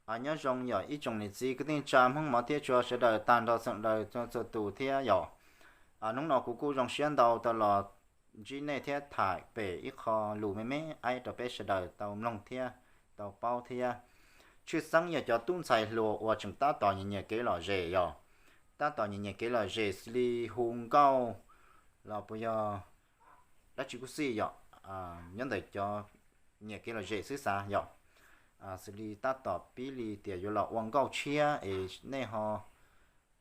Nyob zoo yog ib tsoom niam txiv kwv tij neej tsa Hmoob mov thiab tshua sawv daws tag nrho txheej daws txhua tus thiab yom. Hnub no kuv kuj zoo siab ntau tau los ntsib nej thiab tham pem ib qho lus me me aib rau peb sawv daws tau mloog thiab tau paub thiab. Tshwj xeeb yog cov tub ntxhais hluas uas tseem tab tom nyiam nyiam kev lom zem yog, tab tom nyiam nyiam kev lom zem xws li hu nkauj los puas yog dab tsi kuj xij yom, nyob ntawm cov nyiam kev lom zem xwb xav yom. Xws li tab tom pib li tias yuav los ua nkauj tshiab es nej ho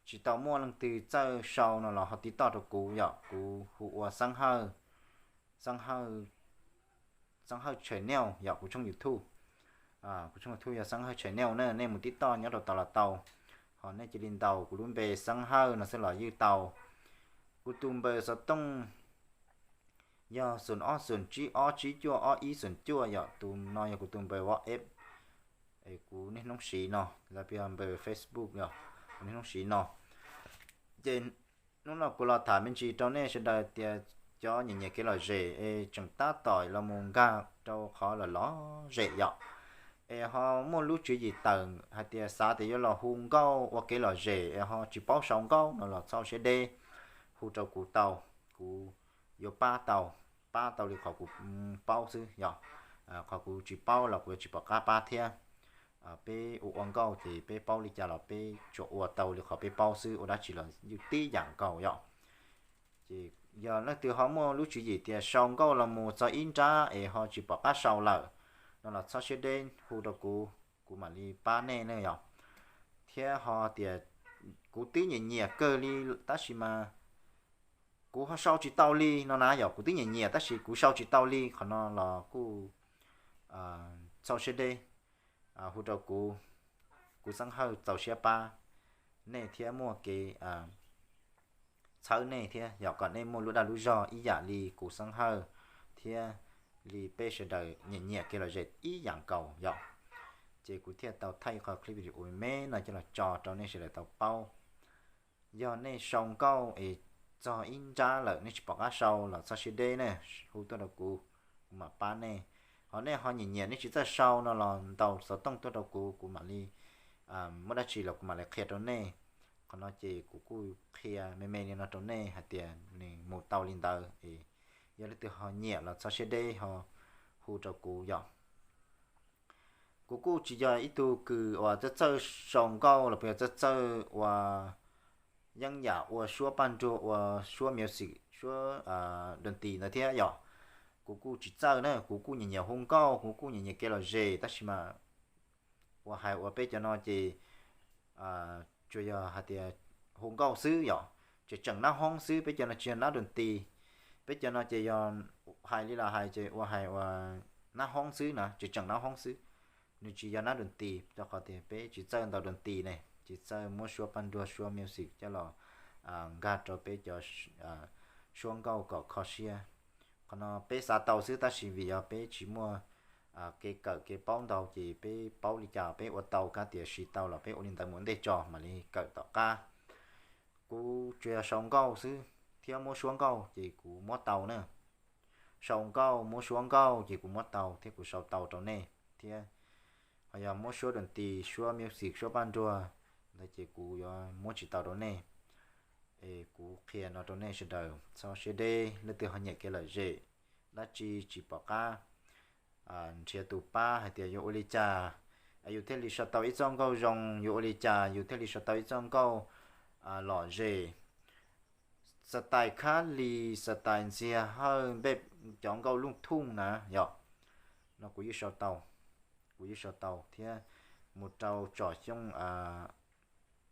tsis tau muaj leej twg txawj sau no los ho tiv toj rau kuv yom, kuv hu ua Xeeb Hawj, Xeeb Hawj, Xeeb Hawj channel yom, kuv tshooj YouTube. Kuv tshooj YouTube yog Xeeb Hawj channel na, nej mus tiv toj nyob rau tod los tau. Ho nej cia li ntaus kuv lub npe Xeeb Hawj no xwb los yeej tau. Kuv tus npawb xov tooj yog xoom ob xoom tsib ob tsib cuaj ob ib xoom cuaj yom, tus no yog kuv tus npawb WhatsApp. Kuv niaj hnub siv no los puas yog npawb Facebook yog, kuv niaj hnub siv no. Ces hnub no kuv los tham me ntsis rau nej sawv daws tias cov nyiam nyiam kev lom zem es tseem tab tom los mus nkag rau qhov lom lom zem yom, es ho muaj lub tswv yim tawm hais tias xav tias yuav los hu nkauj ua kev lom zem es ho tsis paub sau nkauj no los txhob siab deb, hu rau kuv tau, kuv yuav pab tau, pab tau li qhov kuv paub xwb yom. Qhov kuv tsis paub los kuv yuav tsis pom qab pab thiab. Peb ua ua nkauj ces peb paub li cas los peb tsuas ua tau li qhov peb paub xwb, ua dab tsi los yeej tib yam nkaus yom. Ces yog leej twg ho muaj lub tswv yim tias sau nkauj los mus txog ib nrab es ho tsis pom qab sau lawm no los txhob siab deb hu rau kuv, kuv mam li pab nej na yom. Thiab ho tias kuv twb nyiam nyiam kawg li tab sis mas kuv ho sau tsis tau li no na yom, kuv twb nyiam nyiam tab sis kuv sau tsis tau li, qhov no los kuj txhob siab deb, hu rau kuv, kuv Xeeb Hawj txaus siab pab nej thiab muaj kev txhawb nej thiab yom, kom nej muaj lub dag lub zog ib yam li kuv Xeeb Hawj thiab li peb sawv daws nyiam nyiam kev lom zem ib yam nkaus yom. Ces kuv thiaj tau thaij qhov clip video me no coj los tso rau nej sawv daws tau paub. Yog nej sau nkauj es txog ib nrab lawm nej tsis pom qab sau los txhob siab deb ne, hu tuaj rau kuv, kuv mam pab nej. Ho nej ho nyiam nyiam nej tsis txawj sau no los ntaus xov tooj tuaj rau kuv, kuv mam li muaj dab tsi los kuv mam li qhia rau nej. Qhov no ces kuv kuj qhia me me li no rau nej hais tias nws mus tau li ntawd es yog leej twg ho nyiam los txhob siab deb ho hu rau kuv yom. Kuv kuj tsis yog ib tug kws uas txawj txawj sau nkauj los puas yog txawj txawj ua yeeb yam ua suab paj nruag ua suab music suab doom tis ntawd thiab yom. Kuv kuj tsis txawj na, kuv kuj nyiam nyiam hu nkauj, kuv kuj nyiam nyiam kev lom zem tab sis mas uas hais ua peb cov no ces tsuas yog hais tias hu nkauj xwb yom, tseem tseem nab hoob xwb, peb cov no tsis yog nab doom tis. Peb cov no ces yog hais li los hais ces ua hais ua nab hoob xwb na, tseem tseem nab hoob xwb. Nws tsis yog nab doom tis rau qhov tias peb tsis txawj ntaus doom tis ne, tsis txawj muab suab paj nruag suab music coj los nkag rau peb cov suab nkauj kom kho siab. Qhov no peb xav tau xwb tab sis vim yog peb tsis muaj kev kawm kev paub ntau ces peb paub li cas peb ua tau, kav tias siv tau los peb ua li ntawd mus ntej tso mam li kawm tom qab. Kuv tsuas yog sau nkauj xwb thiab muab suab nkauj ces kuv muab tau na. Sau nkauj muab suab nkauj ces kuv muab tau thiab kuv sau tau rau nej thiab. Ho yog muab suab doom tis suab music suab paj nruag ntawd ces kuv yuav muab tsis tau rau nej. Es kuv qhia no rau nej sawv daws txhob siab deb, leej twg ho nyiam kev lom zem dab tsi tsis pom qab nrhiav tus pab hais tias yuav ua li cas yus thiaj li sau tau ib txoj nkauj zoo, yuav ua li cas yus thiaj li sau tau ib txoj nkauj lom zem. Xav tais khab lis, xav tais ntxiag hawj npej, cov nkauj luj thuj na yom, no kuv yeej sau tau, kuv yeej sau tau thiab. Mus rau tsom xyoob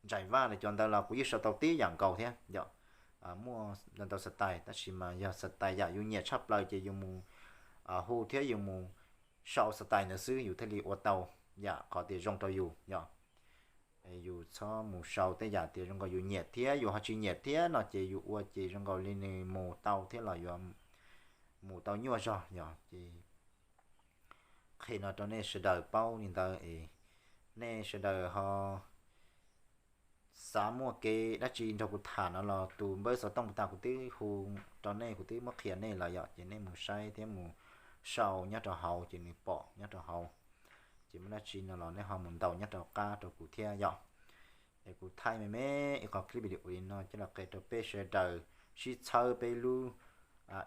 ntsais vaj los cov ntawd los kuv yeej sau tau tib yam nkaus thiab yom. Muaj ntau ntau xav tais tab sis mas yog xav tais yam yus nyiam tshaj plaws ces yus mus hu thiab yus mus sau xav tais ntawd xwb yus thiaj li ua tau yam qhov tias zoo rau yus yom. Yus txhob mus sau tej yam tias zoo nkaus yus nyiam thiab yus ho tsis nyiam thiab no ces yus ua ces zoo nkaus li nws mus tau thiab los yuav mus tau nyuaj zog yom. Ces qhia no rau nej sawv daws paub li ntawd es nej sawv daws ho xav muaj kev dab tsi nrog kuv tham no los tus npawb xov tooj tas kuv twb hu rau nej, kuv twb muab qhia nej lawm yom, ces nej mus saib thiab mus sau nyob rau hauv ces nws pom nyob rau hauv. Ces muaj dab tsi no los nej ho mus ntaus nyob rau qab rau kuv thiab yom. Es kuv thaij me me ib qho clip video li no coj los qhia rau peb sawv daws sib txhawb peb lub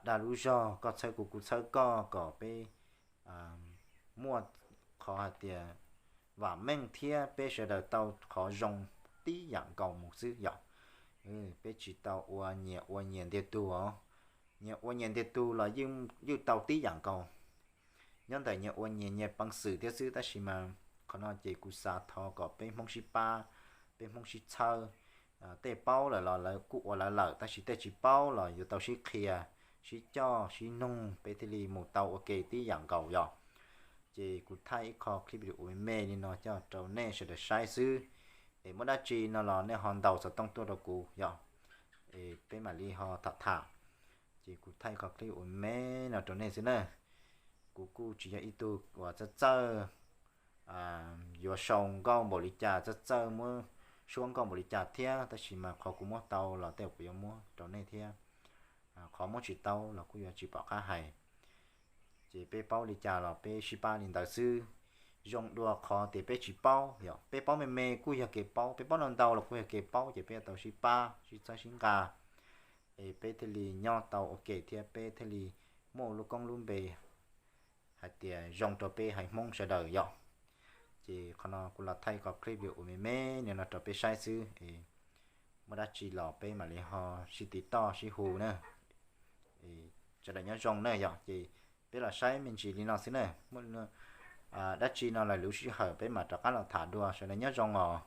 dag lub zog, koj txhawb kuv kuv txhawb koj kom peb muaj qhov hais tias vam meej thiab peb sawv daws tau qhov zoo tib yam nkaus mus xwb yom. Peb tsis tau ua nyias ua nyias ntiag tug os. Nyias ua nyias ntiag tug los yeej tau tib yam nkaus. Nyob ntawm nyias ua nyias nyias peev xwm thiab xwb, tab sis mas qhov no ces kuv xav thov kom peb Hmoob sib pab, peb Hmoob sib txhawb. Tej paub lawm los lawv kuj ua lawv lawm, tab sis tej tsis paub los yuav tau sib qhia, sib coj sib nug peb thiaj li mus tau ua ke tib yam nkaus yom. Ces kuv thaij ib qho clip video me me li no coj rau nej sawv daws saib xwb. Es muaj dab tsi no los nej ho ntaus xov tooj tuaj rau kuv yom. Es peb mam li ho tham tham. Ces kuv thaij qhov clip ua me no rau nej xwb na. Kuv kuj tsis yog ib tug uas txawj txawj yuav sau nkauj npaum li cas, txawj txawj muab suab nkauj npaum li cas thiab, tab sis mas qhov kuv muab tau los tej kuv yuav muab rau nej thiab. Qhov muab tsis tau los kuj yuav tsis pom qab hais. Ces peb paub li cas los peb sib pab li ntawd xwb. Zoo dua qhov tias peb tsis paub yom, peb paub me me kuj yog kev paub, peb paub ntau ntau los kuj yog kev paub, ces peb yuav tau sib pab sib txhawb sib nqa, es peb thiaj li nyob tau ua ke thiab peb thiaj li muaj lub koob lub npe hais tias zoo rau peb haiv Hmoob sawv daws yom. Ces qhov no kuv los thaij qhov clip video me me no rau peb saib xwb. Muaj dab tsi los peb mam li ho sib tiv toj sib hu na. Sawv daws nyob zoo na yom. Ces peb los saib me ntsis li no xwb na. Muaj dab tsi no lawm lub sij hawm peb mam rov qab los tham dua, sawv daws nyob zoo os.